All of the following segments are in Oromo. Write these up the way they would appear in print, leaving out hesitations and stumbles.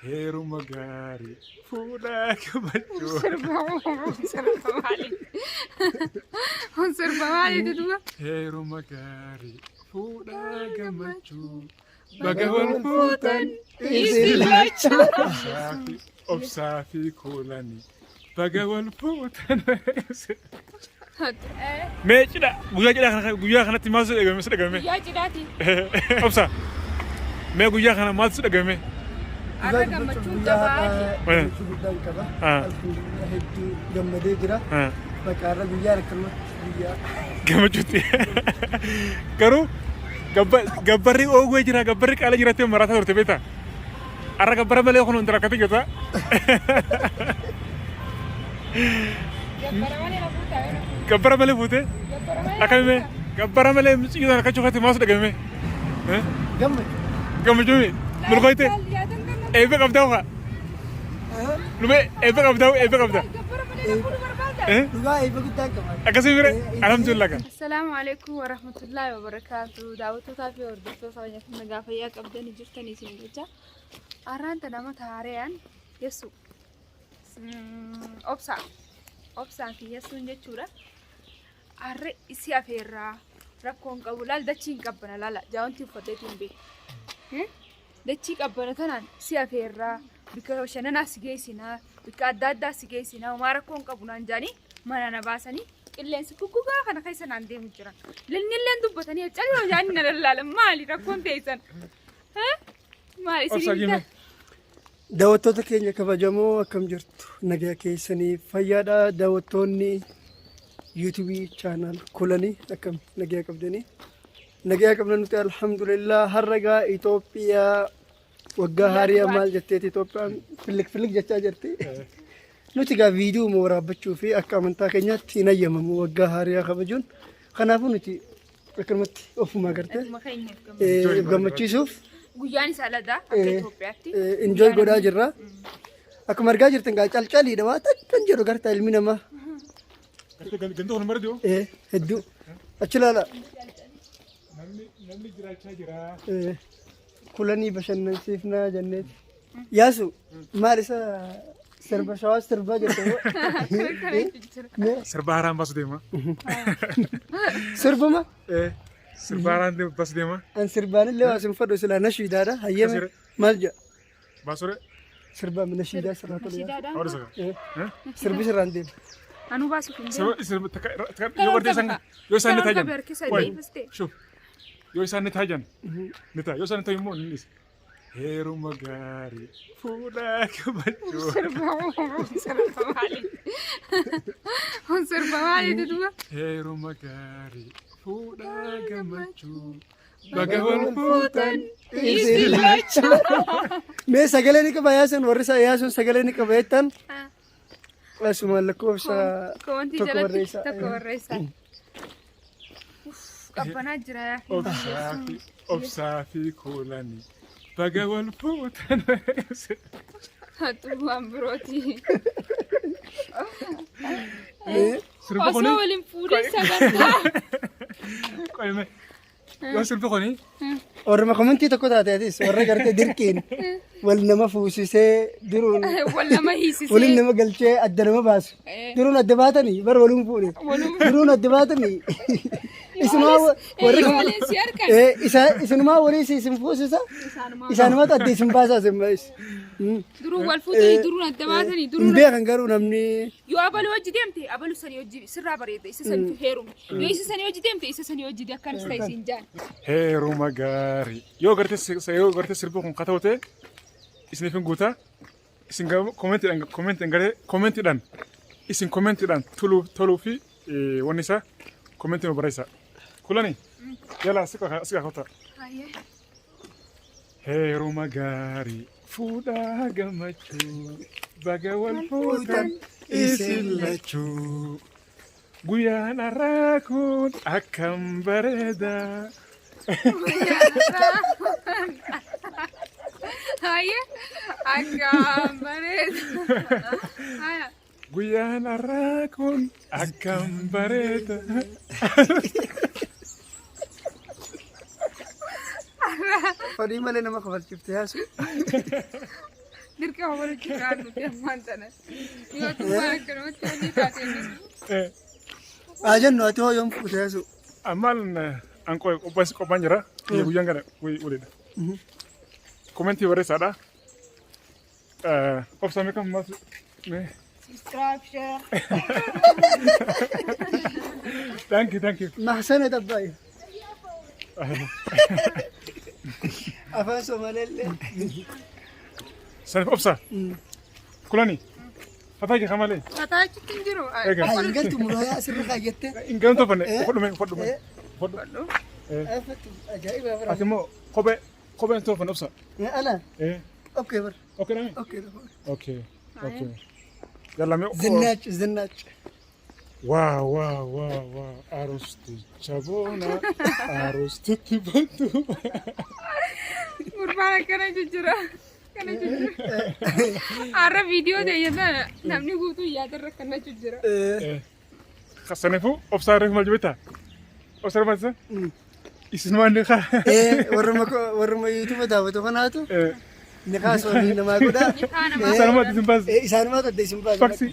Heeruma gaarii fuudhaa gammachuu. Sirba maali? Kun sirba maaliiti duuba? Heeruma gaarii fuudhaa gammachuu. Baga wal fuutan isin lachuu. Obsaa fi kuulanii. Baga wal fuutan. Mee cidha guyyaa cidhaa kana guyyaa kanatti maaltu si dhagahame si dhagahame? Guyyaa cidhaati. Obsa. Mee guyyaa kana maaltu si dhagahame? Har'a gammachuun qabaa. Gammachuu guddaan qaba. Alhamdulillah hedduu gammadee jira. Bakka har'a guyyaan akkanumatti guyyaa. Gammachuutti. Garuu gabbarri oogwee jira gabbarri qaala jirattee maraataa turte beektaa? Har'a gabbara malee kun hundi rakkate jirta. Gabbara malee na fuutaa yoo na fuute. Gabbara malee fuute. Gabbara malee na Akkamime fuutaa. gabbara malee mucayyoo sana rakkachuu keetti maas dhagahame. Gammachuu. Gammachuu milkooyte Yaadan gammachuu. eebba qabdaa ukaa. Lubee eebba qabdaa eebba qabda. Gabbara malee na fuudhu barbaada. Dhugaa eebba guddaa qaba. Akkasii bire alhamdulillah kan. Assalaamu alaikum warahmatullahi wabarakaatu. Daawwattootaa fi hordoftoota keenya kan nagaa fayyaa qabdanii jirtanii isin jecha. Arraan tana nama taareyaan yesu obsaa obsaa fi yesuun jechuudha. Arre isi afeerraa rakkoon qabu laal dachii hin qabbana laala jaawwantii uffateetu hin beeku. Dachii qabbana tanaan si afeerraa bikka bashannanaa si geessinaa bikka adda addaa si geessinaa homaa rakkoon qabu naan jaanii mana na baasanii qilleensa guggugaa kana keessa naan deemu jiran. Linnilleen dubbatanii caloo jaanii na lallaalan maali rakkoon teessan. Maali Obsa isin gime. Daawwattoota keenya kabajamoo akkam jirtu nagaa keessanii fayyaadha daawwattoonni yuutuubii chaanaal kulanii akkam nagaa qabdanii nagaa qabna nuti alhamdulillah har'a gaa Itoophiyaa waggaa haariyaa maal jetteeti Itoophiyaan filik filik jechaa jirti. Nuti gaa viidiyoo waraabbachuu fi akka amantaa keenyaatti hin ayyamamu waggaa haariyaa kabajuun kanaafuu nuti akkanumatti ofuma gartee Dhuma keenyaaf gammachuu. gammachiisuuf Guyyaan isaa ladaa akka Itoophiyaatti. enjoy godhaa jirra. Akkuma argaa jirtan gaa calcaliidha waa takka hin jiru gartaa ilmi namaa Ganda kun mara jiru. Hedduu achi ilaala. Namni jiraachaa jira. Kulanii bashannansiifnaa jenneeti. Yaasu maal isa sirba shawaas sirbaa jirta moo? Mee Sirba haaraan baasu deema. Sirbuma? Sirba haaraan baasu deema. An sirbaanillee waa sin fadhu silaa nashiidaadha. Hayyame maal jedha? Baasure. Sirbaa nashiidaa sirraa tole. Nashiidaadhaan Hawwa saka. Sirbi sirraan deema. Anuu baasuuf hin deemu. Sirba sirba takka takka yoo gartee isaan yoo isaan ni taajan. Harkisa Wai, deebiste. shuf. Yoo isaan ni taajan. Ni taa. Yoo isaan ni taajan immoo ni dhiisa. Heeruma gaarii fuudhaa gammachuu. Sirba maali? Kun sirba maaliiti duuba? Heeruma gaarii fuudhaa gammachuu. Baga wal fuutan isin lachuu. Mee sagalee ni qaba yaasun warri isaa yaasun sagalee ni qaba jettan asumaan lakkoofsa Komantii tokko jalatti barreessaa. tokko barreessaa. Uff, qabbanaa jira yaa. Obsaa fi obsaa fi kuulanii. Baga wal fuutan. Hattuu waan birooti. Sirba Osoo kuni waliin fuudhin sagantaa. qoyme. Yoo sirbi kuni Warra komantii tokko taate atis warra gartee dirqiin wal nama fuusisee diruun Wal nama hiisisee. waliin nama galchee adda nama baasu. Diruun adda baatanii bara waluun fuudhe. Diruun adda baatanii isumaa warra Yoo waliin si argan. Isinumaa walii si isin fuusisa Isaanumaa. isaanumatu adda isin baasaa isin baay'is. Duruun wal fuutanii duruun adda baatanii Hin duruun beekan garuu namni yoo abaluu hojii deemte abaluu sanii hojii sirraa bareeda isa sanitu heerume yoo isa sanii hojii deemte isa sanii hojii akkanas ta'e siin jaan. Heeruma gaarii. Yoo gartee yoo gartee sirbi kun kata'u ta'e isiniif hin guutaa. Isin garuu koomentiidhaan koomentiidhaan garee koomentiidhaan isin koomentiidhaan toluu toluu fi wanni isaa koomentii nu barreessaa. Kulani yala siqa siqa kota. Heeruma gaarii fuudhaa gammachuu baga wal fuutan isin lachuu. Guyyaan har'aa kun akkam bareeda. Haye akkam bareeda. Haya. Guyyaan har'aa kun akkam bareeda. Fadhii malee nama kafalchifte yaasu. Dirqama walitti jiraan nuti ammaan tana. Yoo tumaan akkanumatti walii taatee Eh, Haa jennu ati hoo yoom fuute yaasuu? Ammaan an qophaas qophaan jira. Biyya guyyaan kana waliidha. Komentii barreessaadha. Obsa meeqa maas mee. Subscribe, share. Thank you, thank you. Mahsana Dabbaayee. Afaan Somaalee illee. Saniif obsa. Kulani. Fataa kee kamalee. Mataa achitti hin jiru. Egaa. Haa hin galtu muraayaa asirra kaayyatte. Hin galtu fanne. Eh. Fudhume fudhume. Eh. Fudhu. Ajaa'iba bara. Ati immoo kophee kopheen tolfanne obsa. Ala. Eh. Okay bara. Okay nami. Okay. Okay. Okay. Yalla mee. Zinnaach zinnaach. Waa waa waa waa arusticha boona arustitti bantu. Gurbaan akkana jijjiira. Akkana jijjiira. Har'a viidiyoo ta'e tana namni guutuu yaadarra akkana jijjiira. Saniifuu obsaa reefu maal jibbitaa? Obsaa maal isa? Isin waan ni kaa. Warruma yuutuuba daawwatu kanaatu ni kaasoo namaa godhaa. Isaanumatti isin baase. Isaanumatu adda isin baase. Faksi.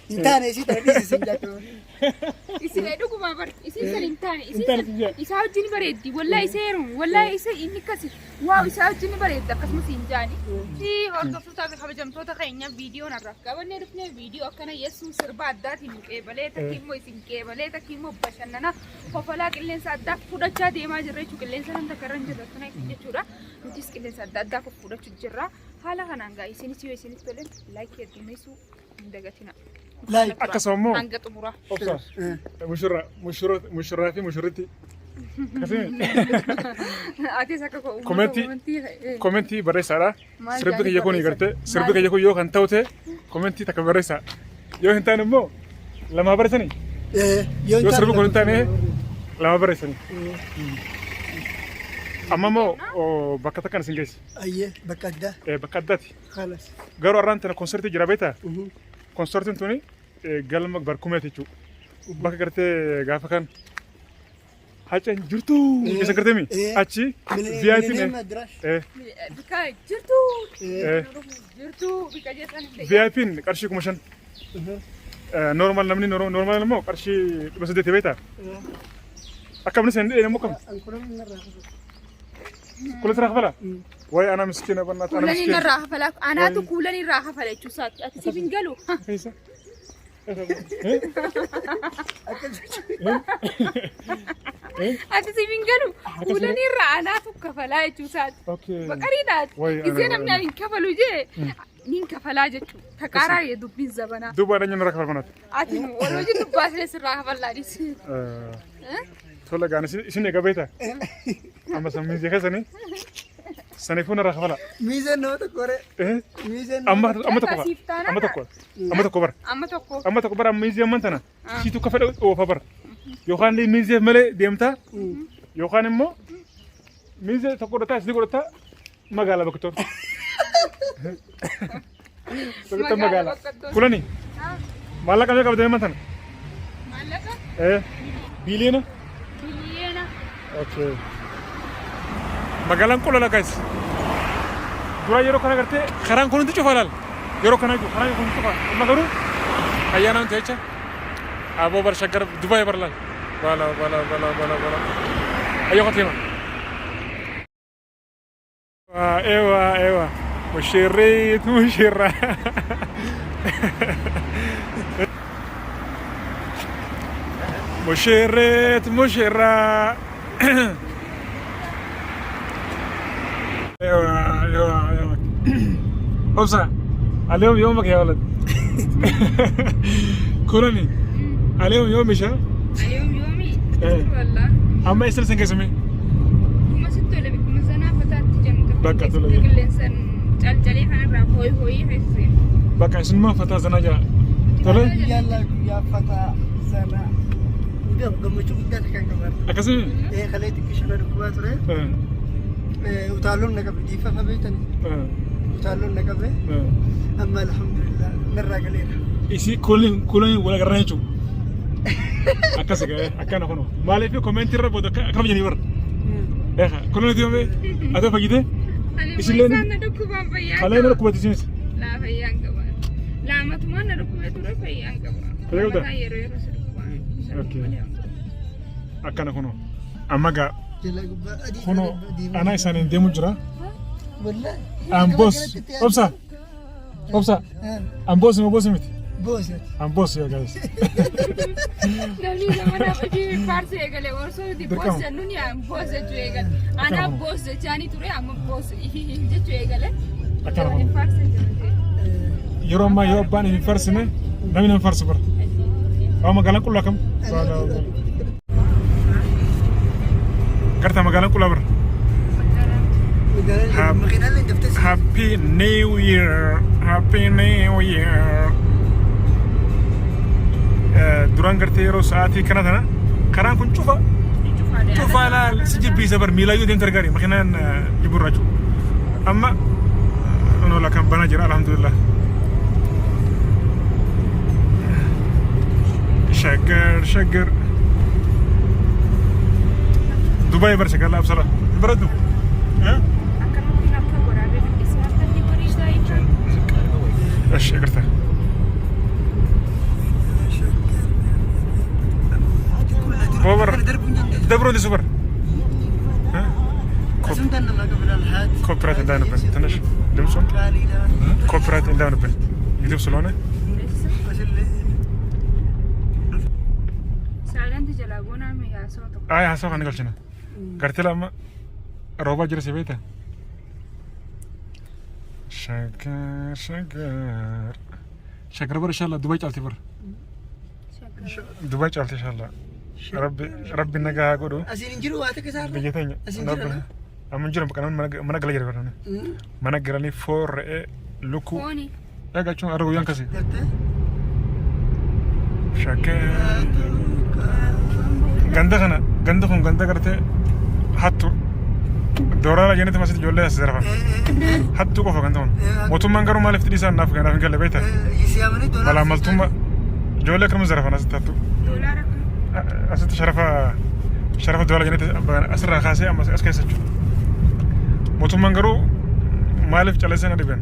Hin taane isii tana dhiisi isin jaakkatu. Isin dhuguma bar isin san hin taane isin Hin taane san isin jaa. isaa wajjin bareeddi wallahi isa heerumu wallahi isa inni akkasi waaw isaa wajjin bareeddi akkasumas hin jaani. Fi hordoftootaa fi kabajamtoota keenya viidiyoon har'aaf qabannee dhufne viidiyoo akkana yesuun sirba addaatiin nu qeebalee takki immoo isin qeebalee takki immoo bashannana kofalaa qilleensa addaa fudhachaa deemaa jirra jechuudha qilleensa nam takka irra hin jirre akkana jechuudha nutis qilleensa adda addaa fudhachuu jirra haala kanaan gaa isinis yoo isinitti tole laayikii heddummeessuu hin dagatina. Like. Akkasuma immoo Hanga xumuraa. obsa mushurraa mushurraa fi mushurritti. Akkasumi Atis akka koo uummata Komentii barreessaadha. Maal Sirbi jedhanii kiyya kun barreessan? gartee sirbi kiyya kun yoo kan ta'u ta'e komentii takka barreessaa. Yoo hin taane immoo lama barreessanii. Yoo sirbi kun hin taane lama barreessanii. Amma immoo bakka takkaan isin geesse. Ayyee bakka addaa. Bakka addaati. Khalas. Garuu har'aan tana konsertii jira beektaa? Konsertiin tuni galma barkumeeti jechuudha. Bakka gartee gaafa kan haceen jirtu keessa gartee mi? Achi VIP Millennium Addarash. Bika jirtu jirtu bika jettan hin ta'e. VIP'n qarshii 5,000. Normal namni normal immoo qarshii 800 beektaa? Akkam ni seenee immoo kam? Kula sirraa kafala? Wayi ana miskiina bannaata ana Kuulan miskiina. irraa kafala. Anaatu kuulan irraa kafala jechuu isaati. Ati siif hin galu. Keessa. Ati siif hin galu. Kuulan irraa anaatu kafalaa jechuu isaati. Okay. Baqariidhaati. Wayi ana Gisee namni ani hin kafalu jee nin kafalaa jechuudha. Taqaaraa dubbiin zabanaa. Duuba dhanya nurra kafala kunaati. Ati nu wal wajjin dubbaasnee sirraa kafallaanis. Tola gaan isin eega beektaa? Amma san miizee keessanii saniifuu narraa kafala. Miizeen nama tokko ree. Miizeen Amma amma tokko Siif taanaan amma tokko amma tokko bara Amma tokko. amma tokko bara miizee amman tana siitu akka fedhe oofa bara yookaan illee miizee malee deemtaa yookaan immoo miizee tokko godhataa isin godhataa magaalaa bakka tokko. Bakka magaalaa. Bakka Kulani maallaqa meeqa qabdee amman tana? Maallaqa Biliyoona? biliyoona. Okay. Magaalaan qulala guys. Dura yeroo kana gartee karaan kun hundi cufa laal. Yeroo kana jechuudha karaan kun hundi cufa. Amma garuu ayyaana hundi jecha. Aboo bar shaggar Dubaay bar laal. Bala bala bala bala bala. Ayyoo kan deema. Ewa ewa. Mushirriit mushirra. Mushirriit mushirra. Ewa ewa ewa. Obsa. اليوم يومك يا ولد. كورني. اليوم يومي شا. Ayoom yoomii. Eh. Wallah. Amma isin isin keessumee. Kuma sitti tole bikkuma sanaa fataatti jennu. Bakka tole. Qilleensan calcalee kanarraa hooyi hooyii keessa. Bakka isinuma fataa sanaa jira. Tole. Guyyaa guyyaa fataa sana. Guddaa gammachuu guddaa kan qaban. Akkasii. Kalee xiqqishuu na dhukkubaa ture. Utaalloon na qabe dhiifafa beektani. Utaalloon na qabe. Amma alhamdulillah narraa galeera. Isii kuliin kuliin wal agarraa jechuudha. Akkas ga'ee akkana kunoo. Maaliif koomeentii irra booda akkam jedhanii bara. Eegaa kuliin itti yoomee ati fayyitee Ani Isilleen- isaan na dhukkubaan fayyaa. kalee na dhukkubatti isinis. Laa fayyaan qaba. Laa matumaan na dhukkubee ture fayyaan qaba. Fayyaa qabdaa? Mataa yeroo yeroo si dhukkuba. Okay. Akkana kunoo. Amma gaa Jala gubbaa adii kunoo diimaa. anaa isaaniin deemu jira. Wallaahi. An boss. Obsa. Obsa. An boss moo boss miti? Boss. An boss yaa guys. Namni zamana hojii faarsa eegale osoo nuti boss Dirqama. jennuun yaa boss jechuu eegale. Anaa boss jechaanii ture amma boss jechuu eegale. Akkana kun. Faarsa jedhu. Yeroo ammaa yoo abbaan hin farsine namni nama farsu bara. Waa magaalaan qullaa kam? Garta magaalaan qullaa bara. Makiinaan daftee Happy New Year! Happy New Year! Duraan gartee yeroo sa'aatii kana tana karaan kun cufa cufaa laal si jibbiisa bar miilaa yoo deemte argaari makiinaan jibburraa jechuudha. Amma nola kan banaa jira alhamdulillah. Shaggar shaggar. Dubaay bar shaggar absala. Bareedu. Akkanumatti harka waraabee biqilchee harka inni bareedaa jechuudha. እሺ ይቅርታ። Bobar ደብሮ እንዲ ሱበር copyright እንዳይሆንብን ትንሽ ድምፁን copyright እንዳይሆንብን ዩቲዩብ ስለሆነ። Silent jalaa goonaa mee haasawaa tokko. አይ ሀሳብ kan galchina gartee lama roobaa jira si beekta. Shaggar shaggar shaggar bara inshallah Dubai caalti bara Dubai caalti inshallah rabbi rabbi nagaa haa godhu. Asiin hin jiru waa takka isaarra. Biyya teenya. Asiin jira na? Amma hin jiru bakka namni mana gala jira bara mana galanii foon re'ee lukkuu Fooni. egaa jechuun arga guyyaan kasi. Gartee? Shaggar ganda kana ganda kun ganda gartee hattu dooraala jenneti masitti ijoollee as zarafan hattuu qofa ganda kun mootummaan garuu maaliif dhiisaan naaf ganaaf hin galle beektaa. Siyaamanii doolaara. Malaamaltummaa ijoollee akkanuma zarafan asitti hattu. Doolaara akkam. Asitti sharafa sharafa doolaara jenneti asirraa kaasee amma as keessa jechuudha. Mootummaan garuu maaliif callisee na dhiben.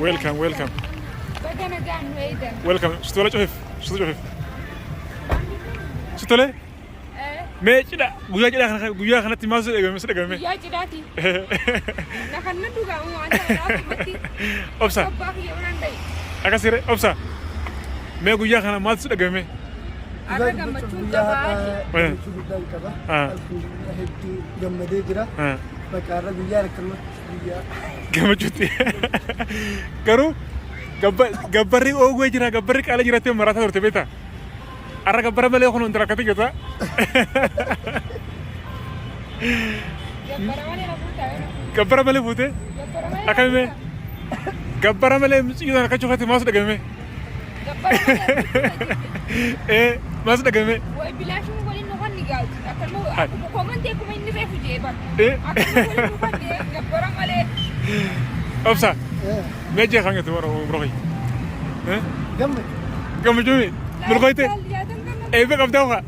Welcome, welcome. Baga nagaan nu eegan. Welcome. Sitola cufif, sitola cufif. Sitole? Mee cidha guyyaa cidhaa kana guyyaa kanatti maal si dhagame si dhagame? Guyyaa cidhaati. Na kan na dhugaa waan ta'eef Obsa. Abbaa kiyya biraan ta'e. Akkasirre obsa. Mee guyyaa kana maaltu si dhagame? Har'a gammachuun qabaa. Gammachuu guddaan qaba. Alhamdulillah hedduu gammadee jira. Bakka har'a guyyaan akkanumatti guyyaa. Gammachuutti. Garuu gabbarri oogwee jira gabbarri qaala jiraatee maraataa turte beektaa? Har'a gabbara malee kun hundi rakkate jirta. Gabbara malee na fuutaa. Gabbara malee fuutee Gabbara malee. Akkami mee? Gabbara malee mucayyoo sana akkachuu keessatti maaltu dhagame? Gabbara malee. Ee maaltu dhagame? Way bilaashuma waliin nu kan gaatu. Akkanuma akkuma comment akkuma inni reefu jee bara. Ee Akkuma waliin nu kan gabbara malee. Obsa mee jee kan jettu warra biroo. Gammachuu. Gammachuu milkooyte eebba qabdaa uka.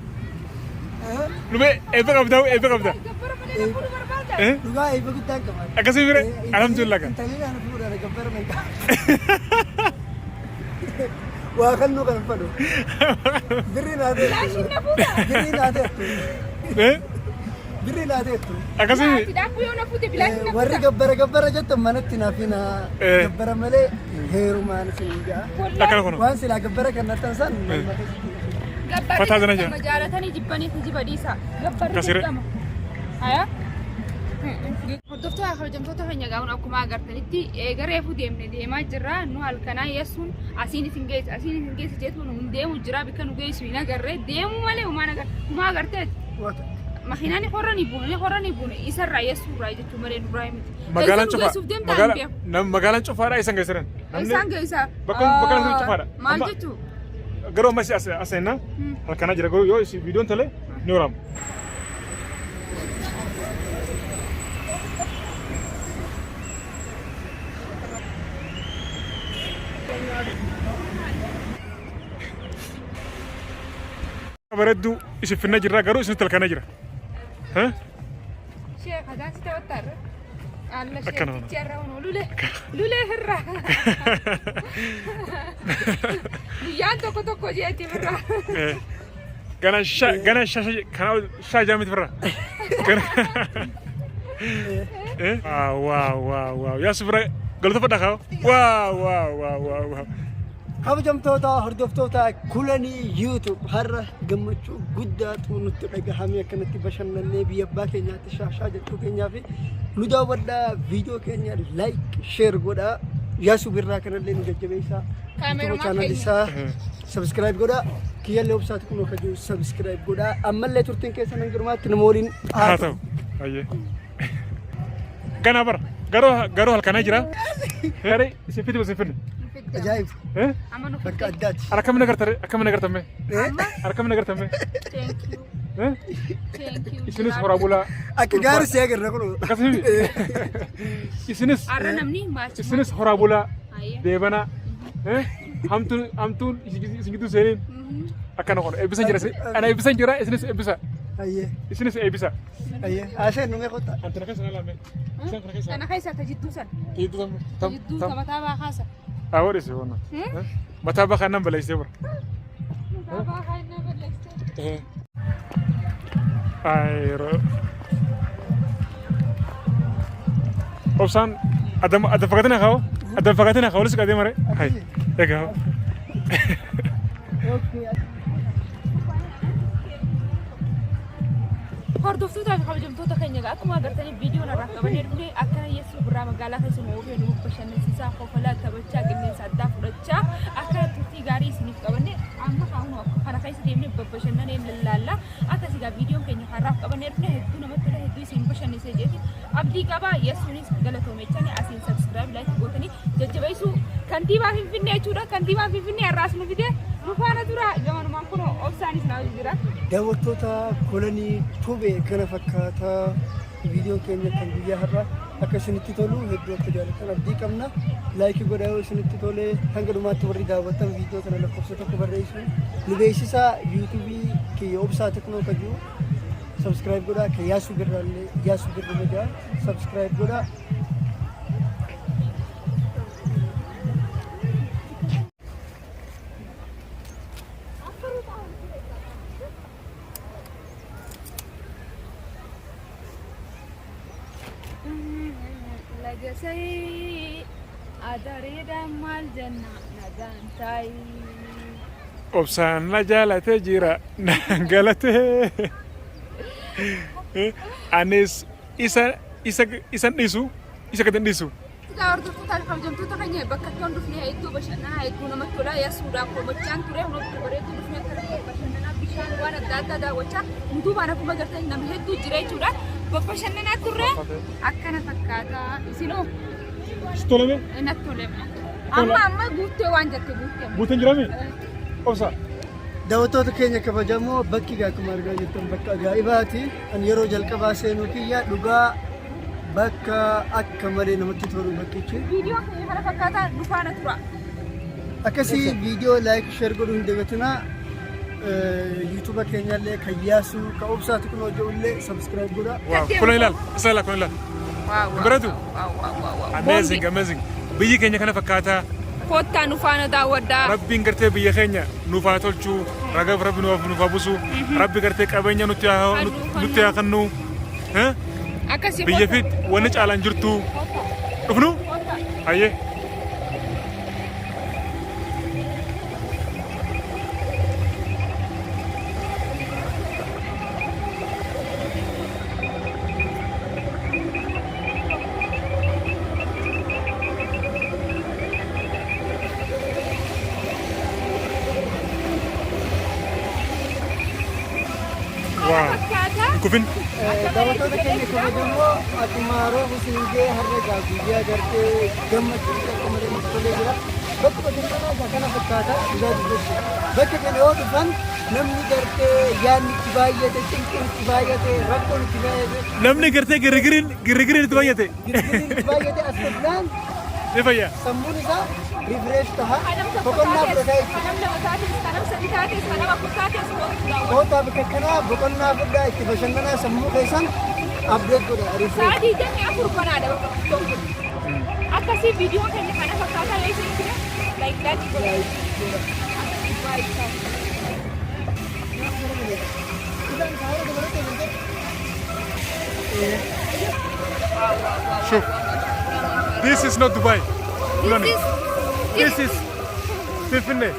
Lubee eebba qabdaa eebba qabdaa. Gabbara malee na fuudhu barbaada. Ee Dhugaa eebba guddaan qaba. Akkasii bire alhamdulillah kan. Intalli ana fuudhaan gabbara malee. Waa kan nu kan fadhu. Birri naa ta'e. Bilaashin na fuudha. Birri naa ta'e. Ee Birri naa ta'e. Akkasii Ati daabboo yoo na fuute bilaashin na Warri fuudha. gabbara gabbara jettan manatti naaf hina. Eh. Gabbara malee heerumaan isin ja'a. Akkana kun. Waan silaa gabbara kan nattan san. Gabbarri Fataa zana jira. dirqama jaalatanii jibbanii kijiba dhiisa. Gabbarri Akkasii dirqama. Haya. Hordoftoota kabajamtoota keenya gaa'uun akkuma agartanitti eega reefu deemne deemaa jirra. Nu halkanaa yeessuun asiin isin geesse asiin isin geesse jeetu nu deemu jira bikka nu geessu hin agarre deemu malee humaan agar humaa agarteet. Makiinaan horra ni buune horra ni buune isarraa yeessuurraa jechuu malee nurraa miti. Magaalaan Eessa nu cufaa geessuuf deemtaa hin beeku. Magaalaan cufaadha isaan geessiran. Isaan geessaa. Bakka bakka cufaadha. Maal Amma- jechuu? Garuu amma as as seenna halkanaa jira garuu yoo isin viidiyoon tole ni waraama. Bareedduu isin finna jirra garuu isinitti halkanee jira. Sheekh adaan si taphattaarra. Alla Akkana. sheektichi irra hunoo lulee lulee irra. Guyyaan tokko tokko jeetti irra. Gana sha gana sha kana sha jaamiti firra. Gana. Waaw waaw waaw waaw yaa sifira galata fadha kaa. Waaw waaw waaw waaw waaw. Kabajamtoota hordoftoota Kulanii YouTube har'a gammachuu guddaatu nutti dhagahame akkanatti bashannannee biyya abbaa keenyaatti shaashaa jechuu keenyaa fi nu daawwadhaa viidiyoo keenya like share godhaa Yaasuu Birraa kanallee nu jajjabeessaa Kaameeramaan YouTube channel keenya. isaa subscribe godhaa kiyyallee obsaati kunoo kajuu subscribe godhaa ammallee turtiin keessan hanga dhumaatti nama waliin Haa ta'u. Ayyee. Gana bara garuu garuu halkanee jira. Garee isin fidi isin finne. Ajaa'iba Eh? Amma nu bakka addaati. Akkamiin agartare akkamiin agartame akkamiin agartame. Thank you. Eh? Thank you. Isinis horaa bulaa. Akka gaarii si agarra kunoo. Akkasii isinis Har'a namni maal isinis horaa bulaa Ayyee. deebanaa. Eh? Hamtuun hamtuun isin gidduu seeniin akkana qono eebbisan jira ana eebbisan jira isinis eebbisa Ayyee isinis eebbisa. Ayyee haaseen nu meeqota. Antana keessa na laame. Isaan kana keessa. Kana keessa ta jidduu san. Jidduu tam tam Jidduu tam. ta mataa baa kaasa. Awwa dhise wanna. Mataa baa kan nan balleessitee bura. Mataa baa kan nan balleessitee. Ayro. Obsaan adam adam fagatina kaa'u adam fagatina kaa'u olis qadee mare. Hay egaa. Hordoftootaa fi kabajamtoota keenya egaa akkuma agartanii viidiyoon har'aaf qabannee dhufne akkana Yeessuu Birraa magaalaa keessa nu oofee nu bashannansiisaa kofalaa taphachaa qilleensa addaa fudhachaa akkana turtii gaarii isiniif qabanne amma kaa'uma kana keessa deemnee babbashannanee lallaalla akkas egaa viidiyoon keenya har'aaf qabannee dhufne hedduu namatti tola hedduu isin bashannansiisa jeeti abdii qaba Yeessuunis galatoomechanii asiin subscribe like gootanii jajjabeessuu kantiibaa Finfinnee jechuudha kantiibaan Finfinnee har'aas nu fide nu faana tura gamanumaan kun obsaanis na hojii jira. Daawwattoota Kulanii Tube kana fakkaataa viidiyoon keenya kan guyyaa har'aa akka isinitti tolu hedduu akka jaallattan abdii qabna. Like godhaa yoo isinitti tole hanga dhumaatti warri daawwattan viidiyoo kana lakkoofsa tokko barreessuun nu beeksisaa yuutuubii kiyya obsaa teknoo kajuu subscribe godhaa kan Yaasuu Birraallee Yaasuu Birra Majaa subscribe godhaa. Lagasai adareedhaan maal jenna nagaan taayi. Obsaan na jaalatee jira naan galatee. Anis isa isa isan dhiisu isa gad hin dhiisu. Egaa hordoftoota fi kabajamtoota keenya bakka itti hordofne hedduu bashannanaa hedduu namatti tola yasuudhaan komachaan ture hundumti bareedduu dhufne akka bashannanaa bishaan waan adda addaa daawwachaa nu duubaan akkuma agartan nama hedduu jira jechuudha. Bashannanaa turre akkana fakkaata isinoo Si tolame? natti tole. Amma amma guuttee waan jette guuttee. Guuteen jiraame? Obsa. Daawwattoota keenya kabajamoo bakki egaa akkuma argaa jirtan bakka ajaa'ibaati. Ani yeroo jalqabaa seenuu kiyya dhugaa bakka akka malee namatti tolu bakkichi. Viidiyoo keenya kana fakkaataa nu faana tura. Akkasii viidiyoo like share godhuu hin dagatinaa. Yuutuuba keenyallee kan Yaasuu kan Obsaati kun hojjeullee subscribe godhaa. Wow. Kun ilaal. Isa ilaal kun ilaal. Bareedu. Amazing amazing. Biyyi keenya kana fakkaataa. Kottaa nu faana daawwadhaa. Rabbiin gartee biyya keenya nuuf haa tolchu. Ragaaf rabbi nuuf haa buusu. Rabbi gartee qabeenya nutti haa nutti haa kennu. Eh? Akkasii Biyya fi wanni caalaan jirtu. Dhufnu? Hayyee. Wow. Fakkaataa. Hin kufin. Daawwattoota keenya kabajamoo akkuma roobu isin ga'e har'a egaa guyyaa gartee gammachuu akka malee nutti tolee jira. Bakki bashannanaa egaa kana fakkaata dhugaa dubbachuu. Bakka kana yoo dhufan namni gartee yaadni itti baay'ate, cinqiin itti baay'ate, rakkoon itti baay'ate, Namni gartee girgiriin girgiriin itti baay'ate. girgiriin itti baay'ate as dhufnaan Ni fayya. Sammuun isaa refresh taha Kanam tokko boqonnaa taates, fudhataa jechuudha. kanam lama taates, kanam sadi taates. taates kan nama afur taates kootu daawwadhu. Kootaa bakka kanaa boqonnaa guddaa itti bashannanaa sammuu keessan update godha. Refresh. Sa'a 24 banaadha bakka kun. Akkasii viidiyoon keenya kana fakkaataa yoo isin jira like like godha. Akkasii baay'ee. Shuf. This is not Dubai. Kulani. This This is Finfinne.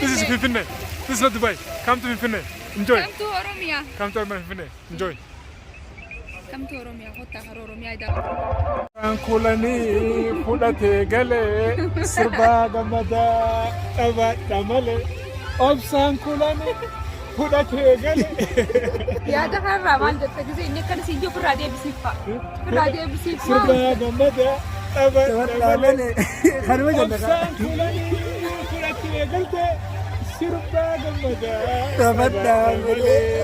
This is Finfinne. This is not Dubai. Come to Finfinne. Enjoy. Come to Oromia. Come to Finfinne. Enjoy. Come to Oromia. Kottaa kara Oromiyaa daa. Kulanii fudhatee galee sirbaa gammadaa dhabaadha malee obsaan kulanii fudhatee galee. Yaada kanarraa maal jetta gisee inni akkana siin jiru ofirraa deebisiif fa'a. Ofirraa deebisiif maal? Sirbaa gammadaa dhabaadha Taphadhaa malee malee. Kanuma jenna. obsaan kulanii fudhatee galtee sirbaa gammadaa Taphadhaa malee.